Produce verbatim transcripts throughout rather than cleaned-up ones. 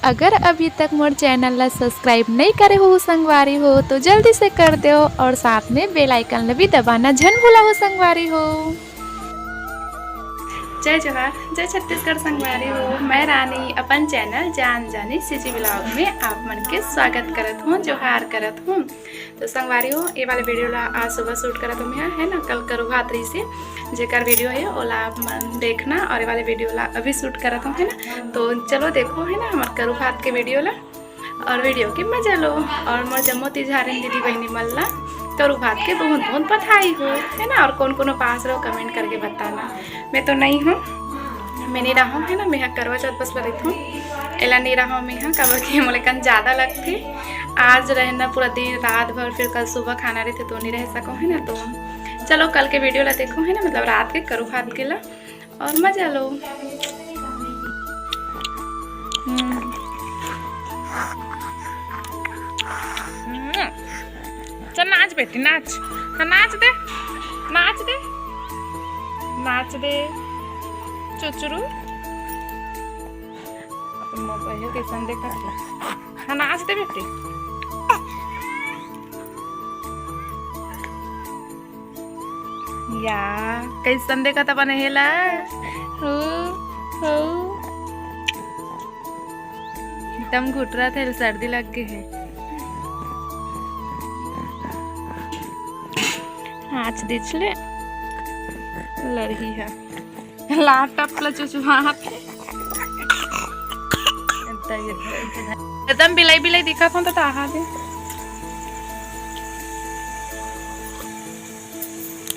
अगर अभी तक मोर चैनल ला सब्सक्राइब नहीं करे हो संगवारी हो, तो जल्दी से कर दो और साथ में बेल आइकन ला भी दबाना झन भूला हो संगवारी हो। जय जोहार, जय छत्तीसगढ़ संगवारी हो। मैं रानी अपन चैनल जान जानी सीजी ब्लॉग में आप मन के स्वागत करत हूँ, जोहार करत हूँ। तो संगवारी हो, ये वाले वीडियो ला आज सुबह शूट करत हूँ मैं, है ना, कल करू भात रही से जेकर वीडियो है ओला आप मन देखना, और ये वाले वीडियो ला अभी शूट करत हूँ, है ना। तो चलो देखो, है ना, हमार करू भात के वीडियो ला, और वीडियो के मजा लो, और मोर जम्मो तिजहारिन दीदी बहनी मन ला करू भात के बहुत बहुत बधाई हो, है ना। और कौन कौन उपास रहो, कमेंट करके बताना। मैं तो नहीं हूँ, मैं नहीं रहूँ, है ना, मैं ह करवा चौथ बस ला रहिथूँ, एला नहीं रहूँ मैं ह, काबर कि मोला कन ज़्यादा लगथे। आज रहे ना पूरा दिन रात भर, फिर कल सुबह खाना रहिथे तो नहीं रह सको, है ना। तो चलो कल के वीडियो ला देखो, है ना, मतलब रात के करू भात के ला, और मजा लो। हम्म। हम्म। चल नाच बेटी, नाच। हाँ, नाच दे, नाच दे, नाच दे, चुचुरू। अपन मोबाइल कैसन देखत हे? हाँ, नाच दे बेटी। या, कैसन देखत अपन हेला? हो, हो। एकदम घुटरत हे, सर्दी लग गे हे। आज देख ले, लड़ही है। लाटप ला चुचुहात हे। एकदम बिलाई बिलाई दिखत हो तो ताहा दे।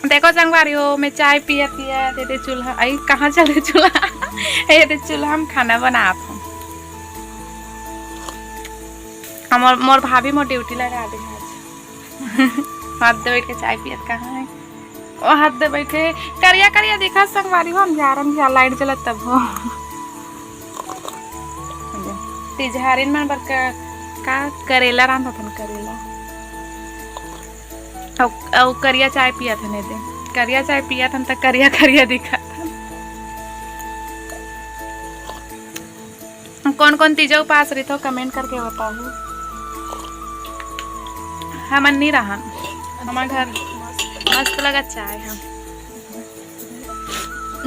देखो संगवारी हो, मैं चाय पिया पिया दे दे चूल्हा, आई कहाँ चल दे चूल्हा, ये दे चूल्हा हम खाना बनात हूँ। हमर मोर भाभी मोर ड्यूटी लगा दे आज। हाथ दे बैठ के चाय पियत कहाँ है, वो हाथ दे बैठे करिया करिया दिखा संगवारी हो, अंधियार अंधियार लाइट जलत तब हो। तिजहारिन मन बर का, का करेला रांधत हन, करेला। अउ, अउ करिया चाय पियत हन एदे। करिया चाय पियत हन त करिया करिया दिखत हन। कौन कौन तीजा उपास रहिथो, कमेंट करके बताहू। हमन नी रहन, हमर घर मस्त लगत चाय ह।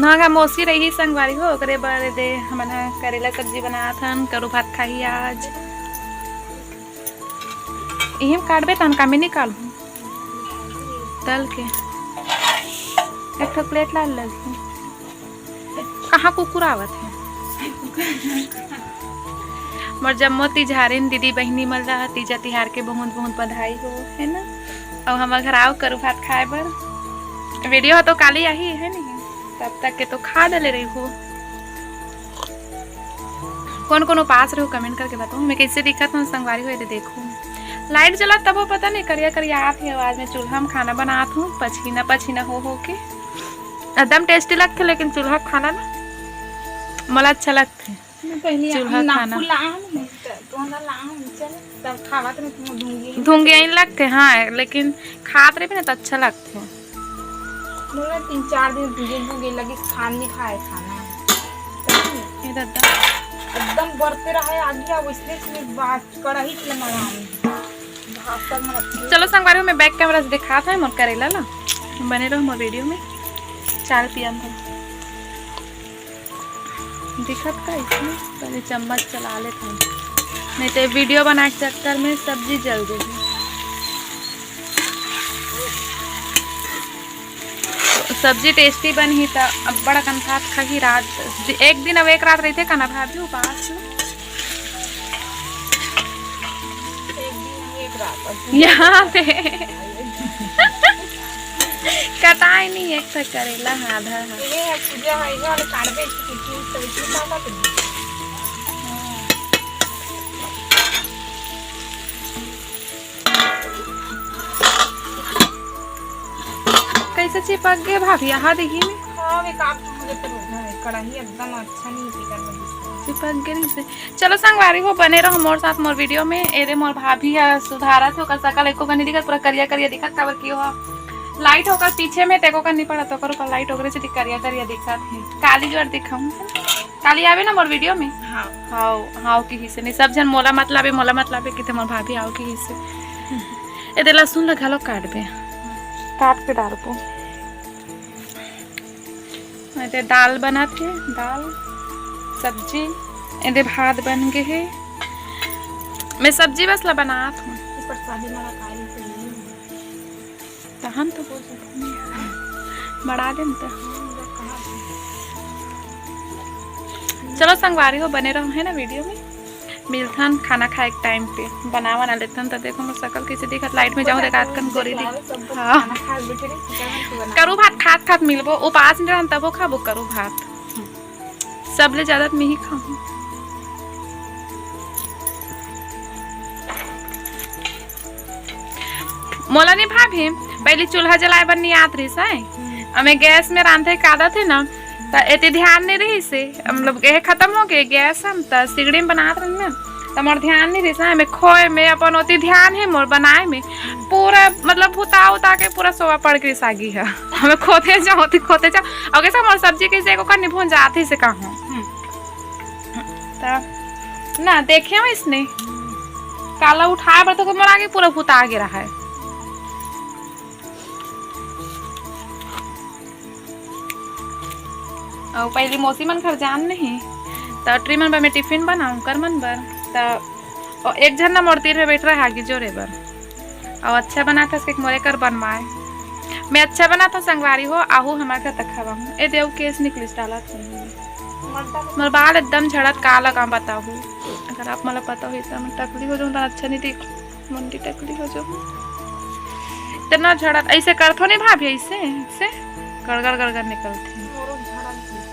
ना का मौसी रही संगवारी हो, ओकरे बर दे हमन ह करेला सब्जी बनात हन, करू भात खाही आज। इही म काटबे तहन का मैं निकालहूँ तल के। एक ठो प्लेट ला लगही। कहाँ कुकुर आवत हे? मोर जम्मो तिजहारिन दीदी बहिनी मन ला तीजा तिहार के बहुत बहुत बधाई हो, है ना? अउ हमर घर आओ करू भात खाए बर। वीडियो ह तो काली आही, है नहीं? तब तक के तो खा डले रही हो। कौन कौन उपास रहो, कमेंट करके बताओ। मैं कैसे दिखत हूँ संगवारी हो, ये देखो। लाइट जला तबो पता नहीं, करिया करिया आत हे। आज मैं चूल्हा में खाना बनात हूँ, पसीना पसीना हो हो के। एकदम टेस्टी लगथे, लेकिन चूल्हा खाना ना मोला अच्छा लगथे। मैं पहले चूल्हा नाक खाना। फुलाहूँ, तो, तो ना लाहूँ, चल, तब खावत रहे, तुम धुंगी। धुंगी लगथे, हाँ, लेकिन खात रहे ना तो अच्छा लगथे। मोला तीन चार दिन भूजे भूजे लगे, खान नहीं खाए खाना। ए दादा। एकदम बरते रहे आगिया, वैसने से बात कढ़ाई के मंगाऊं। भात तक में रखी। चलो संगवारी हो, मैं बैक कैमरा से दिखात हूँ मोर करेला ला। बने रहो मोर वीडियो में। चाय पियन था। दिखत का इसमें? पहले चम्मच चला लेत हन, नहीं तो वीडियो बनाए के चक्कर में सब्जी जल जाही। सब्जी टेस्टी बनही त अब्बड़ अकन भात खाही रात। एक दिन अब एक रात रहिथे कना भात भी उपास में। एक दिन एक रात, अब यहाँ पे कटाए नहीं एक ठक करेला, हाँ, आधा, हाँ। ये है पूजा है, ये वाले काढ़बे इसकी कुटी, तो इसमें क्या बात है? कैसे चिपक गए भाभी, यहाँ देखी में? हाँ, वे काम तो मुझे तो रोकना है, कढ़ाई एकदम अच्छा नहीं टिकल बनी। चिपक गए नहीं से। चलो संगवारी हो, बने रहो मोर साथ मोर वीडियो में। एरे मोर भाभी है सुधारत हो, ओकर सकल एको कनी दिखत, पूरा करिया करिया दिखत, काबर की हो लाइट होकर पीछे में तेको करनी पड़त, ओकर ऊपर लाइट ओकरे से करिया करिया दिखत है। काली जोर दिखाऊं। काली आबे ना मोर video में। हाँ। हाव, हाव किहिसे नहीं, सब झन मोला मत लाबे, मोला मत लाबे किथे, मोर भाभी हाव किहिसे। एदे लहसुन ला घलो काटबे, काट के डालबो। एदे दाल बनात हे, दाल, सब्जी, एदे भात बन गे हे। मैं सब्जी बस ला बनात हूँ। तहन तो बोल सकते हैं। बढ़ा देन तो। चलो संगवारी हो, बने रहो है ना video में। मिलथन खाना खाए के time पे, बना बना लेथन। तो देखो मोर सकल कैसे दिखत, light में जाऊँ देखात कन गोरी दिख। हाँ। करू भात खात खात मिलबो, उपास में रहन तबो खाबो करू भात। सबले ज्यादा तो मैं ही खाऊं। मोला नहीं भाभी, पहली चूल्हा जलाए बर नहीं आत रहिस है। हम्म। हमें गैस में रांधे के आदत है ना, त एते ध्यान नहीं रहिस है। मतलब ये खत्म हो गए गैस, हम त सिगड़ी में बनात रही ना, त मोर ध्यान नहीं रहिस है। हमें खोए में अपन ओती ध्यान है मोर बनाए में। पूरा मतलब भुता उता के पूरा सोवा पड़ के सागी है। हमें खोते जाओ, ओती खोते जाओ। और कैसे मोर सब्जी कैसे को कर निभुन जात ही से कहूँ। हम्म। त ना देखे हो इसने काला उठाए बर तो मोर आगे पूरा भुता आगे रहा है। अउ पहली मौसी मन घर जान नहीं, त ट्री मन बर मैं टिफिन बनाऊँ कर मन बर। त एक झन ना मोर तीर में बैठ रहा आगी जोरे बर। अउ अच्छा बनाथस के मोरे कर बनवाए। मैं अच्छा बनाथस संगवारी हो, आहू हमार घर तक खवाहूँ। ए देव केस निकलिस डालत हूँ। मोर बाल एकदम झड़त, का लगाऊँ बताहू। अगर आप मोला पता होई त मैं टकली हो जाऊँ, त अच्छा नहीं दिख, मुंडी टकली हो जाऊँ। इतना झड़त, ऐसे करथो नहीं भाभी, ऐसे, ऐसे गड़गड़ गड़गड़ निकलथे।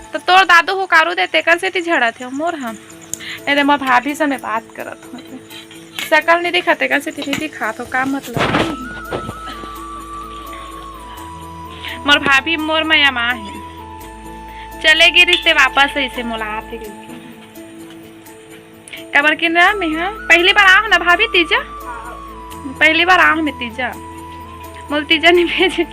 त तोर दादू हो कारू दे, तेकर सेती झड़त हे मोर हम। ए दे, मोर भाभी से मैं बात करत हूँ। सकल नहीं दिखाते, कैसे नहीं दिखात हो, का मतलब? मोर भाभी मोर मया मा है, चले गे रिश्ते वापस ऐसे मोला आते लेके। काबर कि ना मैं हा पहली बार आऊँ ना भाभी तीजा, पहली बार आऊँ मैं तीजा, मोल तीजा नहीं भेजे।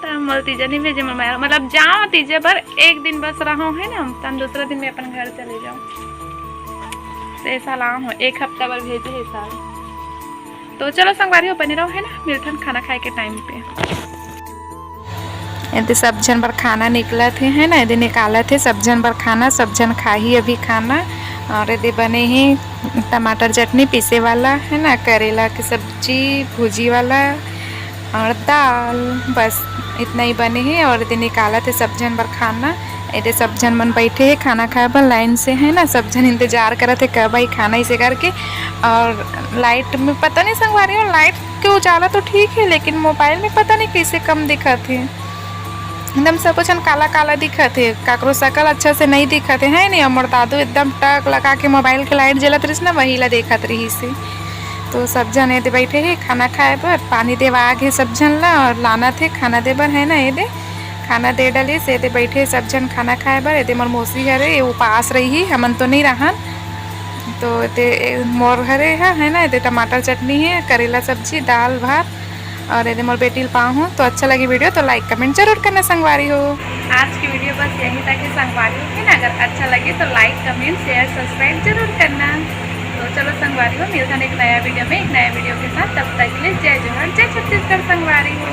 त मोल तीजा नहीं भेजे, मोर मया, मतलब जाओ तीजा बर एक दिन बस रहो है ना, तन दूसरा दिन मैं अपन घर चले जाऊँ। तो ऐसा लाऊँ हो, एक हफ्ता बर भेजे है साल। तो चलो संगवारी हो, बने रहो है ना, मिलथन खाना खाए के time पे। एदे सब झन बर खाना निकलत हे, है ना, एदे निकालत हे सब झन बर खाना, सब झन खाही अभी खाना। और एदे बने हे टमाटर चटनी पीसे वाला, है ना, करेला के सब्जी भुजी वाला और दाल, बस इतना ही बने हे। और एदे निकालत हे सब झन बर खाना। एदे सब झन मन बैठे हे खाना खाए बर line से, है ना, सब झन इंतजार करत हे कब आई खाना, इसे करके। और light में पता नहीं संगवारी हो, light के उजाला तो ठीक है, लेकिन mobile में पता नहीं कैसे कम दिखत हे, एकदम सब झन काला काला दिखत हे, काकरो सकल अच्छा से नहीं दिखत हे, है नहीं? हमर दादू एकदम टक लगा के mobile के light जलत रहिस ना, वही ला देखत रहिस हे। तो सब झन एदे बैठे हे खाना खाए बर, पानी देवा आगे सब झन ला और लानत हे खाना दे बर, है ना? एदे खाना दे डलिस, एदे बैठे सब झन खाना खाए बर। एदे मोर मौसी हरे, ये उपास रही, हमन तो नहीं रहन। तो एदे मोर हरे हा, है ना, एदे टमाटर चटनी है, करेला सब्जी, दाल भात और एदे मोर बेटी ल पाहूँ। तो अच्छा लगी video तो like comment जरूर करना संगवारी हो। आज की video बस यहीं तक है संगवारी हो, है ना? अगर अच्छा लगे तो like comment share subscribe जरूर करना। तो चलो संगवारी हो, मिलता है एक नया video में, एक नया video के साथ। तब तक के लिए जय जोहार, जय छत्तीसगढ़ संगवारी हो।